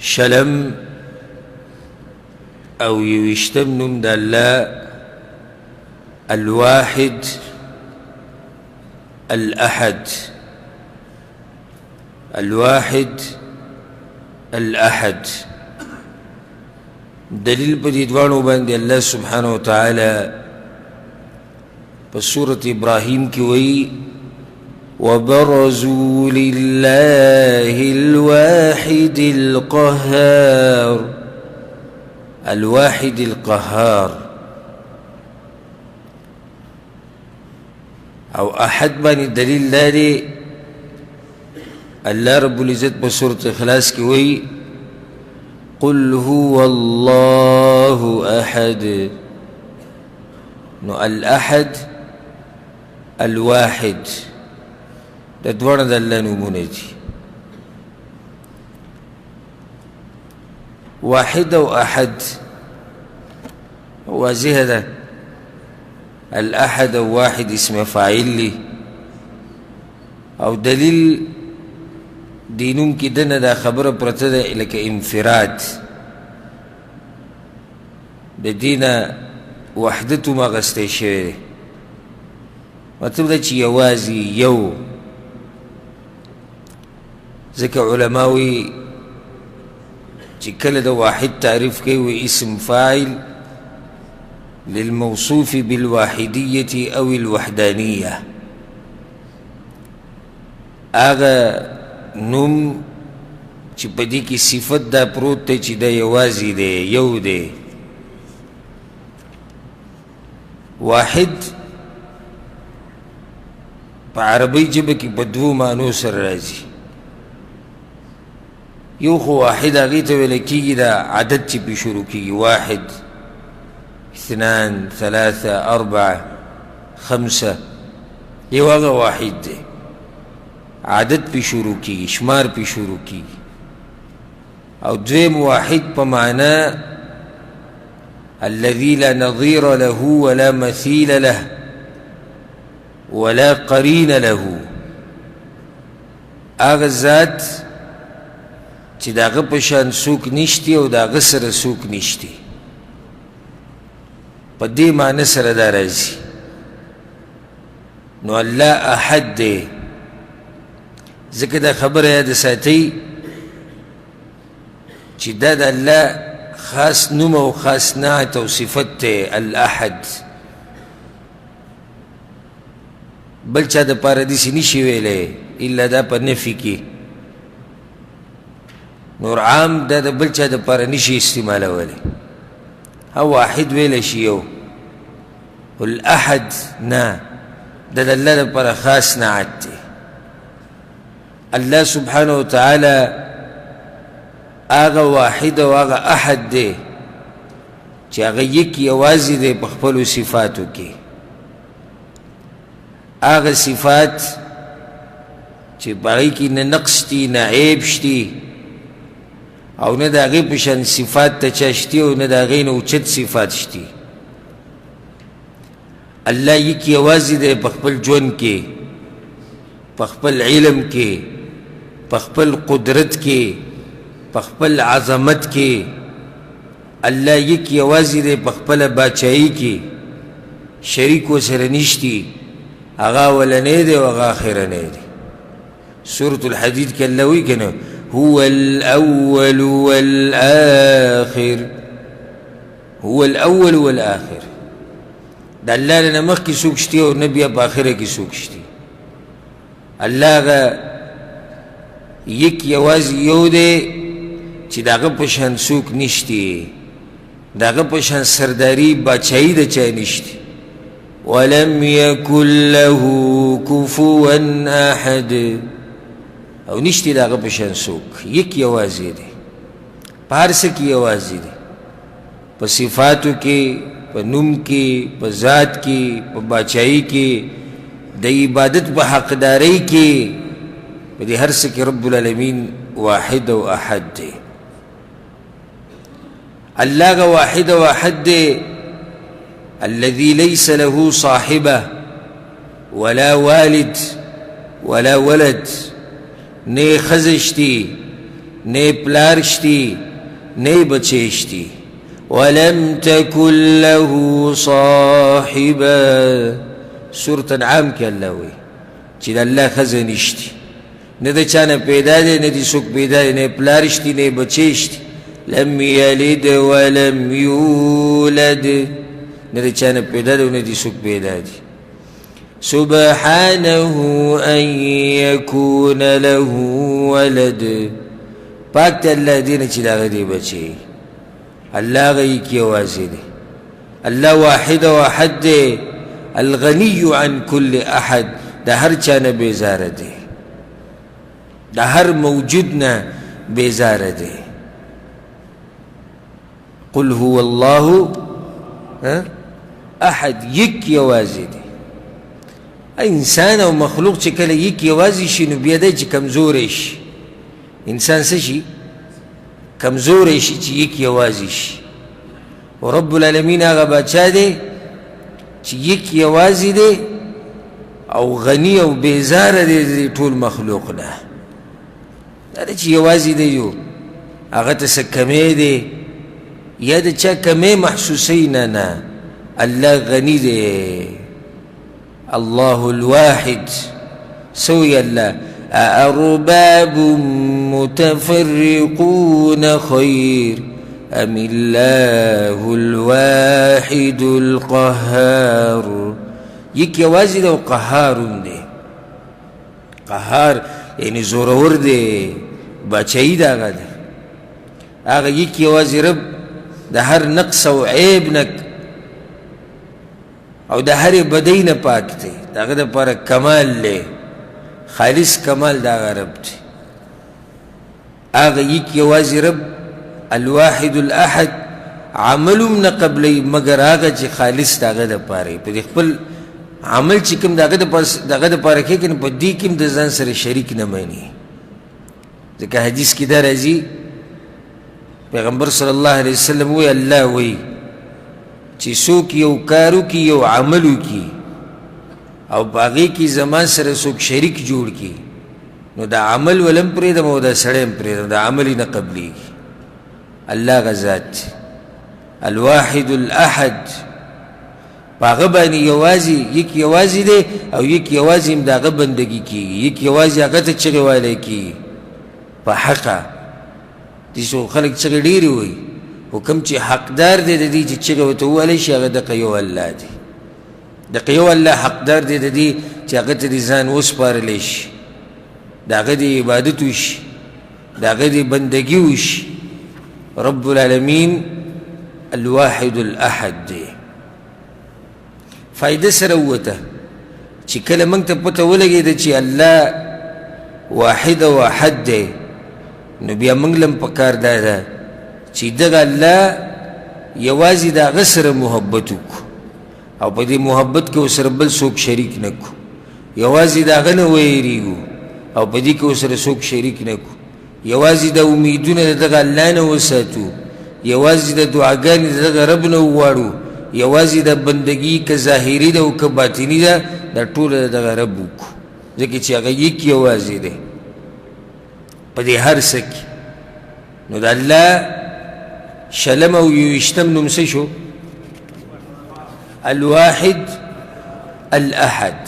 شلم او یوویشتم نوم د الله الواحد الأحد، الواحد الأحد. دلیل په دې دواړو باندې الله سبحانه وتعالی په سورة ابراهیم کې وایي وبرزوا لله الواحد القهار. الواحد القهار او احد باندې دلیل دا دی الله رب العزت په سورة اخلاص کې وایي قل هو الله احد. نو الاحد الواحد د دواړه د الله نومونه دي. واحد او احد واضحه ده. الاحد او واحد اسم فاعل دی او دلیل دې نوم کې دننه دا خبره پرته ده لکه انفراد د دې نه وحدت هم اخیستی شوی دی. مطلب دا چې یوازې یو، ځکه علما وایي چې کله د واحد تعریف کوي وایي اسم فاعل للموصوف بالواحدية أو الوحدانية. هغه نوم چې په دې کې صفت دا پروت دی چې دا یوازې دی، یو دی. واحد په عربي ژبه کې په دوو معنو سره راځي. یو خو واحد هغې ته ویل کېږي دا عدد چې پرې شروع کېږي، واحد، اثنان، ثلاثة، أربعة، خمسة، یو هغه واحد دی، عدد پرې شروع کېږي، شمار پرې شروع کېږي. او دویم واحد په معنا الذي لا نظير له ولا مثيل له ولا قرين له، هغه ذات چې د هغه په شان څوک نشتي او د هغه سره څوک نشتي، په دې معنی سره دا راځي. نو الله احد دی، ځکه دا خبره یاده ساتئ چې دا د الله خاص نوم او خاص نعت او صفت دی، الاحد. بل چا دپاره داسې نشي ویلی الا دا په نفي کې. نور عام دا د بل چا دپاره نشي استعمالولی. او واحد ویلی شي یو، الاحد نه، دا د الله دپاره خاص نعت دی. الله سبحانه وتعالی هغه واحد او هغه احد دی چې هغه یک یوازې دی په خپلو صفاتو کې. هغه صفات چې په هغې کې نه نقص شتي، نه عیب شتي، او نه د هغې په شان صفات ته چا شتي، او نه د هغې نه اوچت صفات شتي. الله یک یوازې دی په خپل ژوند کې، په خپل علم کې، په خپل قدرت کې، په خپل عظمت کې. الله یک یوازې دی په خپله باچایي کې، شریک ورسره نشتي. هغه اولنی دی او هغه آخرنی دی. سورة الحدید کې الله وایي که نه، هو الأول والآخر، هو الأول والآخر. د الله نه مخکې څوک شتي او نه بیا په آخره کې څوک شتي. الله هغه یک یوازې یو دی چې د هغه په شان څوک نشتي، د هغه په شان سرداري باچایي د چا نشتي. ولم یکن له کفوا احد، او نشتي د هغه په شان څوک. یک یوازې دی، په هر څه کې یوازې دی، په صفاتو کې، په نوم کې، په ذات کې، په باچایي کې، د عبادت په حقدارۍ کې، په دې هر څه کې رب العالمین واحد او احد دی. الله هغه واحد او احد دی الذي ليس له صاحبه ولا والد ولا ولد، نه ښځه شتي، نه یې پلار شتي، نه یې بچی شتي. ولم تکن له صاحبه. سورة انعام کې الله وایي چې د الله ښځه نشتي، نه د چا نه پیدا دی، نه دې څوک پیدا دی، نه یې پلار شتي، نه یې بچی شتي. لم یلد ولم یولد، نه د چا نه پیدا دی او نه دې څوک پیدا دی. سبحانه ان یکون له ولد. پاک دی الله دې نه چې د هغه دې بچی. الله هغه یې یوازې دی، الله واحد او احد دی، الغنی عن کل احد، د هر چا نه بیزاره دی، د هر موجود نه بیزاره دی. قل هو الله احد، یک یوازې دی. انسان او مخلوق چې کله یک یوازې شي نو بیا دی چې کمزوری شي. انسان څه شي؟ کمزوری شي چې یک یوازې شي. او رب العالمین هغه باچا دی چې یک یوازې دی او غني او بیزاره دی د ټول مخلوق نه. دا دی چې یوازې دی، یو هغه ته څه کمی دی یا د چا کمی محسوسوي، نه نه، الله غني دی، الله الواحد. سوی الله أأرباب متفرقون خير أم الله الواحد القهار. یک یوازې دی او قهار هم دی. قهار یعنی زورور دی، باچایي د هغه ده. هغه یک یوازې رب د هر نقص او عیب نه او د هرې بدۍ نه پاک دی، د هغه دپاره کمال دی، خالص کمال د هغه رب دی. هغه یک یوازې رب الواحد الاحد عمل هم نه قبلوي مګر هغه چې خالص د هغه دپاره وي. په دې خپل عمل چې کوم د هغه دپاره کوي که نه، په دې کې هم د ځان سره شریک نه مني. ځکه حدیث کې دا راځي، پیغمبر صلی الله علیه وسلم وایي، الله وایي چې څوک یو کار وکړي، یو عمل وکړي او په هغې کې زما سره څوک شریک جوړ کړي، نو دا عمل ولم پرېږدم او دا سړی هم پرېږدم، دا عمل یې نه قبلېږي. الله هغه ذات دی، الواحد الاحد، په هغه باندې یوازې یک یوازې دی او یک یوازې هم د هغه بندګي کېږي، یک یوازې هغه ته چغې والی کېږي په حقه. دې څو خلک چغې ډېرې وایي، خو کوم چې حقدار دی د دې چې چغې ورته ووهلی شي، هغه دقه یو الله دی. دقه یو الله حقدار دی د دې چې هغه ته دې ځان وسپارلی شي، د هغه دې عبادت وشي، د هغه دې بندګي وشي. رب العالمین الواحد الاحد دی. فایده سره ووته چې کله موږ ته پته ولګېده چې الله واحد او احد دی، نو بیا موږ له هم پکار دا ده چې دغه الله یوازې د هغه سره محبت وکړو او په دې محبت کې ورسره بل څوک شریک نه کړو، یوازې د هغه نه ویرېږو او په دې کې ورسره څوک شریک نه کړو، یوازې د امیدونه د دغه الله نه وساتو، یوازې د دعاګانې د دغه رب نه وغواړو، یوازې د بندګي که ظاهري ده او که باطني ده دا ټوله د دغه رب وکړو، ځکه چې هغه یک یوازې دی په دې هر څه کې. نو د الله شلم او یوویشتم نوم څه شو؟ الواحد الاحد.